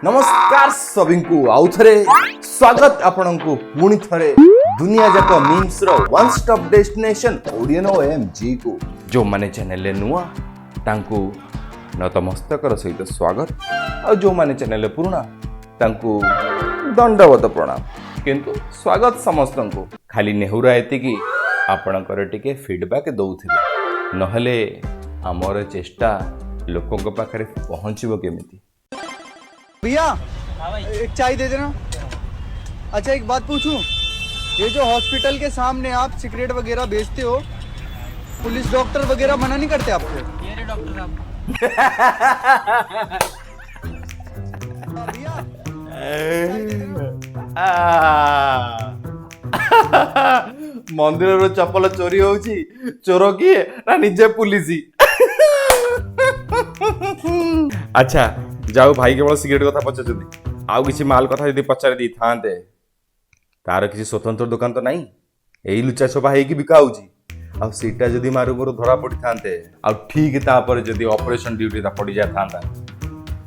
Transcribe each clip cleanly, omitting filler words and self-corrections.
ନମସ୍କାର ସଭିଙ୍କୁ, ଆଉ ଥରେ ସ୍ୱାଗତ ଆପଣଙ୍କୁ ପୁଣି ଥରେ ଦୁନିଆ ଯାକ ମିମ୍ସର ୱାନ୍ ଷ୍ଟପ୍ ଡେଷ୍ଟିନେସନ୍ ଓଡ଼ିଆନ ଓ ଏମ୍ କୁ। ଯେଉଁମାନେ ଚ୍ୟାନେଲରେ ନୂଆ ତାଙ୍କୁ ନତମସ୍ତକର ସହିତ ସ୍ୱାଗତ, ଆଉ ଯେଉଁମାନେ ଚ୍ୟାନେଲରେ ପୁରୁଣା ତାଙ୍କୁ ଦଣ୍ଡବତ ପ୍ରଣାମ। କିନ୍ତୁ ସ୍ୱାଗତ ସମସ୍ତଙ୍କୁ। ଖାଲି ନେହୁରା ଏତିକି, ଆପଣଙ୍କର ଟିକେ ଫିଡ଼ବ୍ୟାକ୍ ଦେଉଥିବେ, ନହେଲେ ଆମର ଚେଷ୍ଟା ଲୋକଙ୍କ ପାଖରେ ପହଞ୍ଚିବ କେମିତି? भैया, एक चाय दे देना। अच्छा, एक बात पूछूं? ये जो हॉस्पिटल के सामने आप सिगरेट वगैरह बेचते हो, पुलिस डॉक्टर वगैरह मना नहीं करते आपको? भैया। ମନ୍ଦିରରୁ ଚପଲ ଚୋରି ହଉଛି, ଚୋର କିଏ ନା ନିଜେ ପୁଲିସ। ଆଚ୍ଛା ଯାଉ, ଭାଇ କେବଳ ସିଗାରେଟ କଥା ପଚାରୁଛନ୍ତି, ଆଉ କିଛି ମାଲ କଥା ଯଦି ପଚାରି ଦେଇଥାନ୍ତେ। ତାର କିଛି ସ୍ୱତନ୍ତ୍ର ଦୋକାନ ତ ନାହିଁ, ଏଇ ଲୁଚା ଛପା ହେଇକି ବିକା ହଉଛି। ଆଉ ସେଇଟା ଯଦି ମାରୁ ମାରୁ ଧରା ପଡ଼ିଥାନ୍ତେ, ଆଉ ଠିକ ତାପରେ ଯଦି ଅପରେସନ ଡ୍ୟୁଟିଟା ପଡ଼ିଯାଇଥାନ୍ତା,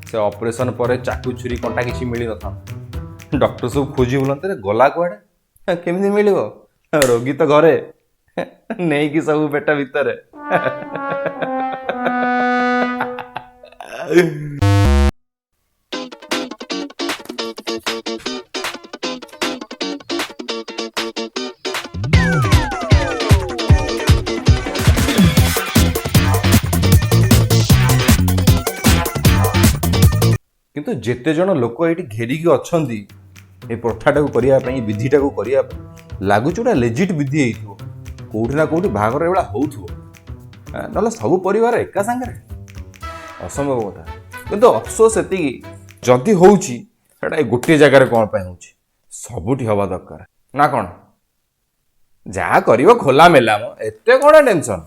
ସେ ଅପରେସନ ପରେ ଚାକୁ ଛୁରୀ କଣ୍ଟା କିଛି ମିଳିନଥାନ୍ତା। ଡକ୍ଟର ସବୁ ଖୋଜି ବୁଲନ୍ତେ, ଗଲା କୁଆଡ଼େ? କେମିତି ମିଳିବ? ରୋଗୀ ତ ଘରେ ନେଇକି ସବୁ ପେଟ ଭିତରେ। କିନ୍ତୁ ଯେତେ ଜଣ ଲୋକ ଏଇଠି ଘେରିକି ଅଛନ୍ତି ଏ ପ୍ରଥାଟାକୁ କରିବା ପାଇଁ, ବିଧିଟାକୁ କରିବା ପାଇଁ, ଲାଗୁଛି ଗୋଟେ ଲେଜିଟ୍ ବିଧି ହେଇଥିବ, କୋଉଠି ନା କୋଉଠି ବାହାଘର ଏଭଳିଆ ହଉଥିବ। ନହେଲେ ସବୁ ପରିବାର ଏକା ସାଙ୍ଗରେ ଅସମ୍ଭବ କଥା। କିନ୍ତୁ ଅଫସୋସ ଏତିକି, ଯଦି ହଉଛି ସେଇଟା ଏ ଗୋଟିଏ ଜାଗାରେ କ'ଣ ପାଇଁ ହଉଛି? ସବୁଠି ହବା ଦରକାର ନା କ'ଣ? ଯାହା କରିବ ଖୋଲା ମେଲା ମ, ଏତେ କ'ଣ ଟେନସନ୍?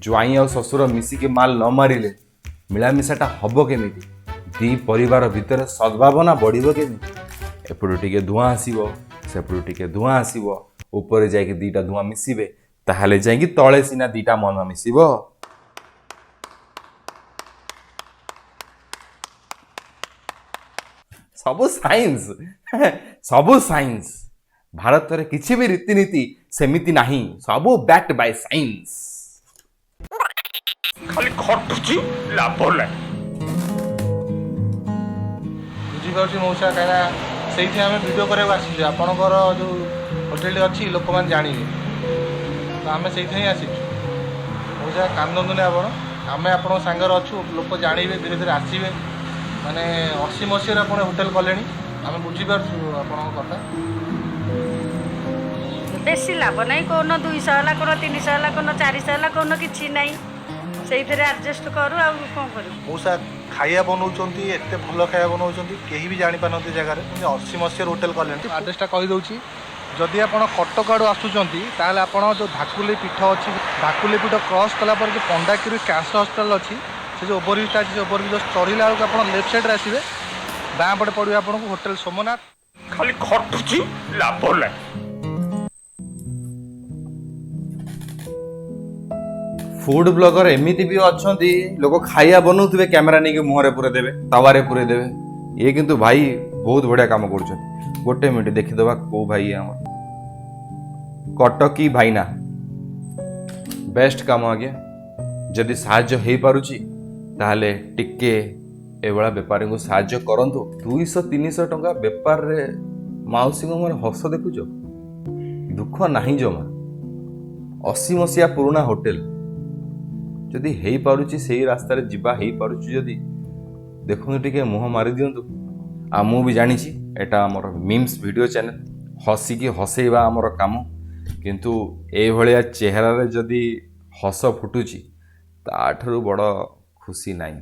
ଜ୍ୱାଇଁ ଆଉ ଶ୍ୱଶୁର ମିଶିକି ମାଲ ନ ମାରିଲେ ମିଳାମିଶାଟା ହବ କେମିତି? ଦି ପରିବାର ଭିତରେ ସଦ୍ଭାବନା ବଢ଼ିବ କେମିତି? ଏପଟୁ ଟିକେ ଧୂଆଁ ଆସିବ, ସେପଟୁ ଟିକେ ଧୂଆଁ ଆସିବ, ଉପରେ ଯାଇକି ଦିଟା ଧୂଆଁ ମିଶିବେ, ତାହେଲେ ଯାଇକି ତଳେ ସିନା ଦିଟା ମନ ମିଶିବ। ସବୁ ସାଇନ୍ସ, ସବୁ ସାଇନ୍ସ। ଭାରତରେ କିଛି ବି ରୀତିନୀତି ସେମିତି ନାହିଁ, ସବୁ ବ୍ୟାକ୍ଡ ବାଇ ସାଇନ୍ସ। ଖାଲି ଖଟୁଛି, ଲାଭ ନାହିଁ। ବୁଝିପାରୁଛି ମଉସା, କାହିଁକିନା ସେଇଠି ଆମେ ଭିଡ଼ିଓ କରିବାକୁ ଆସିଛୁ। ଆପଣଙ୍କର ଯେଉଁ ହୋଟେଲଟି ଅଛି, ଲୋକମାନେ ଜାଣିବେ ତ, ଆମେ ସେଇଠି ହିଁ ଆସିଛୁ। ମଉସା, କାନ୍ଦନ୍ତୁନି ଆପଣ, ଆମେ ଆପଣଙ୍କ ସାଙ୍ଗରେ ଅଛୁ। ଲୋକ ଜାଣିବେ, ଧୀରେ ଧୀରେ ଆସିବେ। ମାନେ 80 ମସିହାରେ ଆପଣ ହୋଟେଲ କଲେଣି, ଆମେ ବୁଝିପାରୁଛୁ ଆପଣଙ୍କ କଥା। ବେଶୀ ଲାଭ ନାହିଁ। କୋଉନ 200 ହେଲା, କୋଉନ 300 ହେଲା, କୋଉନ 400 ହେଲା, କୋଉନ କିଛି ନାହିଁ। ସେଇଥିରେ ଆଡ଼ଜଷ୍ଟ କରୁ, ଆଉ କ'ଣ କରିବୁ? ମଉସା ଖାଇବା ବନଉଛନ୍ତି, ଏତେ ଭଲ ଖାଇବା ବନଉଛନ୍ତି, କେହି ବି ଜାଣିପାରନ୍ତି ଜାଗାରେ। 80 ମସିହାରୁ ହୋଟେଲ କଲେଣି। ଆଡ୍ରେସଟା କହିଦେଉଛି। ଯଦି ଆପଣ କଟକ ଆଡ଼ୁ ଆସୁଛନ୍ତି, ତାହେଲେ ଆପଣ ଯେଉଁ ଧାକୁଲି ପୀଠ ଅଛି, ଧାକୁଲି ପୀଠ କ୍ରସ୍ କଲା ପରେ ଯେଉଁ ପଣ୍ଡାକିରି କ୍ୟାନ୍ସର ହସ୍ପିଟାଲ ଅଛି, ସେ ଯେଉଁ ଓଭରବ୍ରିଜ୍ଟା ଅଛି, ସେ ଓଭରବ୍ରିଜ୍ ଜଷ୍ଟ ଚଢ଼ିଲା ବେଳକୁ ଆପଣ ଲେଫ୍ଟ ସାଇଡ଼୍ରେ ଆସିବେ, ବାଁ ପଟେ ପଡ଼ିବ ଆପଣଙ୍କୁ ହୋଟେଲ ସୋମନାଥ। ଖାଲି ଖଟୁଛି, ଲାଭ ନାହିଁ। ଫୁଡ୍ ବ୍ଲଗର ଏମିତି ବି ଅଛନ୍ତି, ଲୋକ ଖାଇବା ବନଉଥିବେ, କ୍ୟାମେରା ନେଇକି ମୁହଁରେ ପୁରେଇ ଦେବେ, ତାୱାରେ ପୁରେଇ ଦେବେ। ଇଏ କିନ୍ତୁ ଭାଇ ବହୁତ ବଢ଼ିଆ କାମ କରୁଛନ୍ତି। ଗୋଟେ ମିନିଟ୍, ଦେଖିଦେବା କୋଉ ଭାଇ ଇଏ। ଆମର କଟକୀ ଭାଇନା। ବେଷ୍ଟ କାମ ଆଜ୍ଞା। ଯଦି ସାହାଯ୍ୟ ହେଇପାରୁଛି, ତାହେଲେ ଟିକେ ଏଭଳିଆ ବେପାରୀଙ୍କୁ ସାହାଯ୍ୟ କରନ୍ତୁ। 200 300 ଟଙ୍କା ବେପାରରେ ମାଉସୀଙ୍କ ମୋର ହସ ଦେଖୁଛ, ଦୁଃଖ ନାହିଁ ଜମା। 80 ମସିହା ପୁରୁଣା ହୋଟେଲ, ଯଦି ହେଇପାରୁଛି ସେଇ ରାସ୍ତାରେ ଯିବା ହେଇପାରୁଛି ଯଦି, ଦେଖନ୍ତୁ ଟିକେ ମୁହଁ ମାରି ଦିଅନ୍ତୁ। ଆଉ ମୁଁ ବି ଜାଣିଛି ଏଇଟା ଆମର ମିମ୍ସ ଭିଡ଼ିଓ ଚ୍ୟାନେଲ୍, ହସିକି ହସେଇବା ଆମର କାମ। କିନ୍ତୁ ଏଇଭଳିଆ ଚେହେରାରେ ଯଦି ହସ ଫୁଟୁଛି, ତାଠାରୁ ବଡ଼ ଖୁସି ନାହିଁ।